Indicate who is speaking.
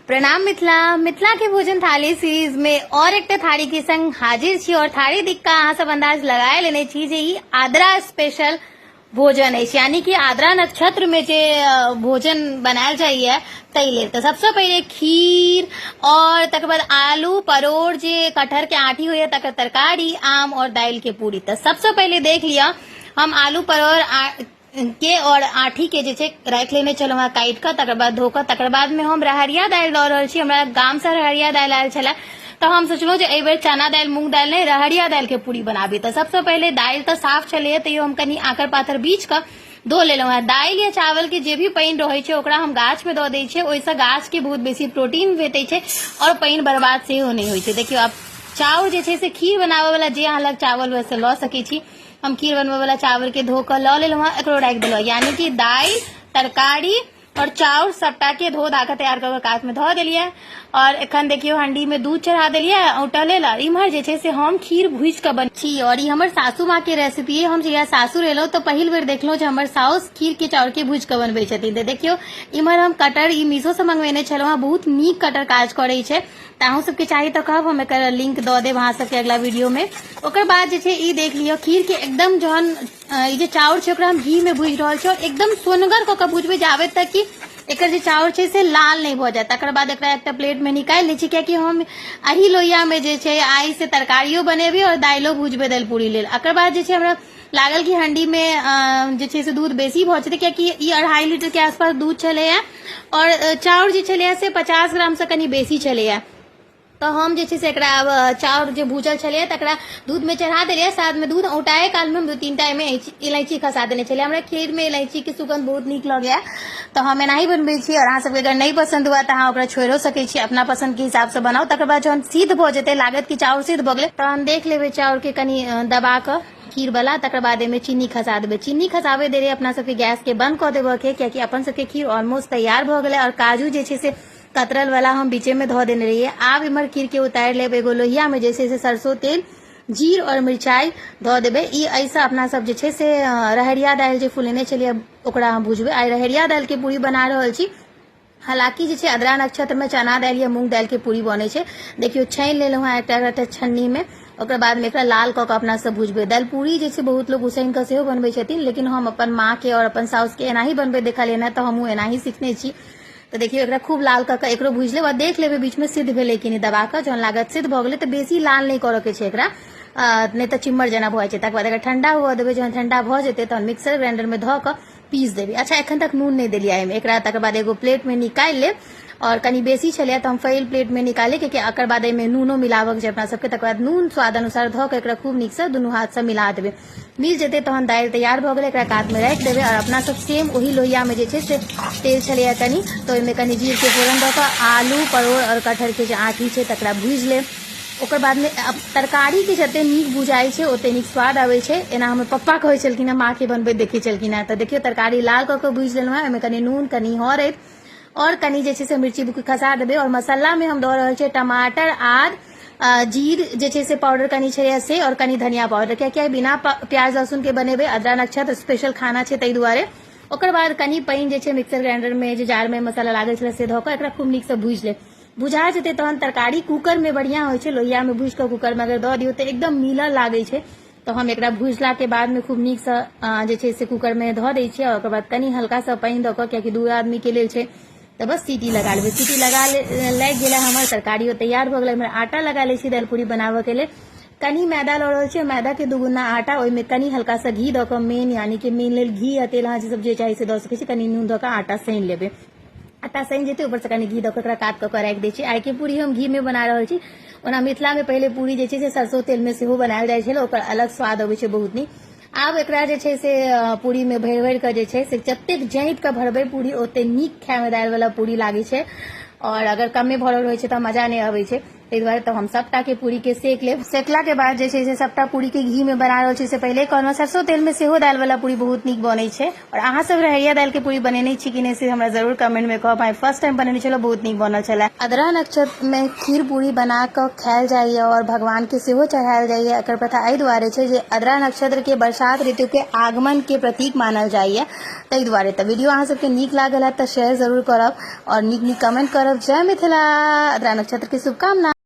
Speaker 1: प्रणाम मिथिला। मिथिला के भोजन थाली सीरीज में और एकटा थाली के संग हाजिर छी और थाली दिख का अहाँ सब अंदाज लगाए लेने छी जे ई आद्रा स्पेशल भोजन अछि, यानी कि आद्रा नक्षत्र में जे भोजन बनायल जाइए ताहि लेल। तऽ सबसँ पहिले खीर और तकर बाद आलू परोड़ जे कटहर के आँठी होइए तकर तरकारी, आम और दालि के पूरी। तऽ सबसँ पहिले देख लिअ, हम आलू परोड़ के और आँठी के जे छै राखि लेने छलहुँ हेँ काटि कऽ, तकर बाद धो कऽ, तकर बादमे हम रहरिया दालि दऽ रहल छी। हमरा गामसँ रहरिया दालि आयल छलए तऽ हम सोचलहुँ जे एहिबेर चना दालि मूँग दालि नहि, रहरिया दालिके पूरी बनाबी। तऽ सबसँ पहिले दालि तऽ साफ छलैए, तैयो हम कनि आँकर पाथर बीछ कऽ धो लेलहुँ हेँ। दालि या चावलके जे भी पानि रहै छै ओकरा हम गाछमे दऽ दै छियै, ओहिसँ गाछके बहुत बेसी प्रोटीन भेटै छै आओर पानि बर्बाद सेहो नहि होइ छै। देखियौ, आब चाउर जे छै से खीर बनाबऽवला जे अहाँ लग चावल हुए से लऽ सकै छी। हम खीर बनबै वाला चावल के धो कऽ लऽ लेलहुँ हँ, एकरो राखि देलहुँ। यानी कि दालि, तरकारी और चाउर सबटा के धो धा कऽ तैयार कऽ कऽ कात में धऽ देलियै। और एखन देखियौ हंडी में दूध चढ़ा देलियै औंटऽ लेल। और इम्हर जे छै से हम खीर भूजि कऽ बन छी और ई हमर सासू माँ के रेसिपी। हम जहिया सासुर एलहुँ तऽ पहिल बेर देखलहुँ जे हमर साउस खीर के चाउर के भूजि कऽ बनबै छथिन। तऽ देखियौ इम्हर हम कटर ई मीशो से मंगवेने छलहुँ हँ, बहुत नीक कटर काज करै छै। तऽ अहूँ सबके चाही तऽ कहब, हम एकर लिंक दऽ देब अहाँ सबके अगला वीडियो में। ओकर बाद जे छै ई देख लियौ, खीर के एकदम जहन ई जे चाउर छै ओकरा हम घी में भूजि रहल छी और एकदम सोनगर कऽ कऽ भूजबै जाबे तक कि एकर जे चाउर छै से लाल नहि भऽ जाय। तकर बाद एकरा एकटा प्लेट में निकालि लै छी, कियाकि हम एही लोहिया में जे छै आइ से तरकारियो बनेबै और दालियो भूजबै दालि पूरी लेल। एकर बाद जे छै हमरा लागल कि हंडी में जे छै से दूध बेसी भऽ जेतै, कियाकि ई 2.5 लीटर के आसपास दूध छलैया और चाउर जे छलैया से 50 ग्राम से कनि बेसी छलैया। तऽ हम जे छै से एकरा आब चाउर जे भूजल छलैया तकरा दूधमे चढ़ा देलियै। साथमे दूध औंटाए कालमे हम 2-3 टा एहिमे इलायची खसा देने छलियै। हमरा खीरमे इलायचीके सुगन्ध बहुत नीक लगैया, तऽ हम एनाही बनबै छी। आओर अहाँ सबके अगर नहि पसन्द हुए तऽ अहाँ ओकरा छोड़िओ सकै छी, अपना पसन्दके हिसाबसँ बनाउ। तकर बाद जहन सिद्ध भऽ जेतै, लागत कि चाउर सिद्ध भऽ गेलै, तहन देख लेबै चाउरके कनि दबा कऽ खीरवला। तकर बाद एहिमे चीनी खसा देबै। चीनी खसाबै देरी अपना सबके गैसके बंद कऽ देबऽके, कियाकि अपन सबके खीर ऑलमोस्ट तैयार भऽ गेलै। आओर काजू जे छै से कतरल वाला हम बीचे में धऽ देने रहियै। आब इम्हर खीर के उतारि लेब। एगो लोहिया में जे छै से सरसों तेल, जीर और मिरचाई धऽ देबै। ई एहिसँ अपना सब जे छै से रहरिया दालि जे फुलेने छलियै ओकरा हम भुजबै। आइ रहरिया दालि के पूरी बना रहल छी। हालांकि जे छै अदरा नक्षत्र में चना दालि या मूंग दालि के पूरी बनै छै। देखियौ छानि लेलहुँ हँ एकटा एकटा छन्नी में। ओकर बाद में एकरा लाल कऽ कऽ अपना सब भुजबै। दालि पूरी जे छै बहुत लोग उसैन कऽ सेहो बनबै छथिन, लेकिन हम अपन माँ के और अपन साउस के एनाही बनबै देखलियनि हँ, तऽ हमहूँ एनाही सिखने छी। तऽ देखियौ एकरा खूब लाल कऽ कऽ एकरो भुजि लेब आ देख लेबै बीचमे सिद्ध भेलै कि नहि दबा कऽ। जहन लागत सिद्ध भऽ गेलै तऽ बेसी लाल नहि करऽके छै एकरा, नहि तऽ चिम्मर जेना भऽ जाइ छै। तकर बाद एकरा ठंडा हुअ देबै। जहन ठंडा भऽ जेतै तहन मिक्सर ग्राइंडरमे धऽ कऽ पीस देबै। अच्छा, एखन तक नून नहि देलियै एहिमे एकरा। तकर बाद एगो प्लेटमे निकालि लेब और कनि बेसी छलैए तऽ हम फैल प्लेटमे निकालि, कियाकि एकर बाद एहिमे नूनो मिलाबक छै अपना सबके। तकर बाद नून स्वाद अनुसार धऽ कऽ एकरा खूब नीकसँ दुनू हाथसँ मिला देबै। मिल जेतै तहन दालि तैयार भऽ गेलै, एकरा कातमे राखि देबै। आओर अपना सब सेम ओही लोहियामे जे छै से तेल छलैए कनि, तऽ ओहिमे कनि जीरके फोरन दऽ कऽ आलू परोड़ आओर कटहरके जे आँठी छै तकरा भूजि लेब। ओकर बादमे तरकारीके जते नीक भुजाइ छै ओते नीक स्वाद आबै छै, एना हमर पप्पा कहै छलखिन हँ, माँके बनबैत देखै छलखिन हँ। तऽ देखियौ तरकारी लाल कऽ कऽ भूजि लेलहुँ हँ। ओहिमे कनि नून, कनि हरैद और कनि जे छै से मिर्ची बुक्की खसा देबै। और मसालामे हम दऽ रहल छियै टमाटर, आद, जीर जे छै से पाउडर कनि छै से, और कनि धनिया पाउडर, कियाकि आइ बिना प्याज लहसुनके बनेबै, अदरा नक्षत्र स्पेशल खाना छै ताहि दुआरे। ओकर बाद कनि पानि जे छै मिक्सर ग्राइंडरमे जे जारमे मसाला लागल छलै से धऽ कऽ एकरा खूब नीकसँ भूजि लेब। भुजा जेतै तहन तरकारी कूकरमे बढ़िआँ होइ छै। लोहियामे भूजि कऽ कूकरमे अगर दऽ दियौ तऽ एकदम मिलऽ लागै छै। तऽ हम एकरा भुजलाके बादमे खूब नीकसँ जे छै से कूकरमे धऽ दै छियै। आओर ओकर बाद कनि हल्का सा पानि दऽ कऽ, कियाकि 2 आदमीके लेल छै, तऽ बस सीटी लगा लेबै। सीटी लगा लागि गेलै, हमर तरकारियो तैयार भऽ गेलै। हमर आटा लगा लै छी दालि पूरी बनाबऽके लेल। कनि मैदा लऽ रहल छियै, मैदाके दुगुना आटा, ओहिमे कनि हल्का सा घी दऽ कऽ, मेन यानी कि मेन लेल घी या तेल अहाँ जे सब जे चाही से दऽ सकै छी। कनि नून दऽ कऽ आटा सानि लेबै। आटा सनि जेतै, ऊपरसँ कनि घी दऽ कऽ एकरा कात कऽ कऽ राखि दै छी। आइके पूरी हम घीमे बना रहल छी। ओना मिथिलामे पहिले पूरी जे छै से सरसो तेलमे सेहो बनायल जाइ छलै, ओकर अलग स्वाद अबै छै बहुत नीक। आब एकरा जे छै से पूरीमे भरि भरि कऽ जे छै से जतेक जाँति कऽ भरबै पूरी ओते नीक खायमे दालिवला पूरी लागै छै। आओर अगर कमे भरल रहै छै तऽ मजा नहि अबै छै। ताहि दुआरे तब हम सबटा के पूरी के सेक लेब। सेकला के बाद जे छै से सबटा पूरी के घी में बना रहल छी। से पहिले कहलहुँ, सरसों तेल में सेहो दालि वाला पूरी बहुत नीक बनै छै। और अहाँ सब रहरिया दालि के पूरी बनेने छी कि नहि से हमरा जरूर कमेंट में कहब। I first time बनेने छलहुँ, बहुत नीक बनल छलै। अदरा नक्षत्र में खीर पूरी बना कऽ खायल जाइए और भगवान के सेहो चढ़ायल जाइए। एकर प्रथा एहि दुआरे छै जे अदरा नक्षत्र के बरसात ऋतु के आगमन के प्रतीक मानल जाइए, ताहि दुआरे। तऽ वीडियो अहाँ सबके नीक लागल हैत तऽ शेयर जरूर करब और नीक नीक कमेंट करब। जय मिथिला, अदरा नक्षत्र के शुभकामना।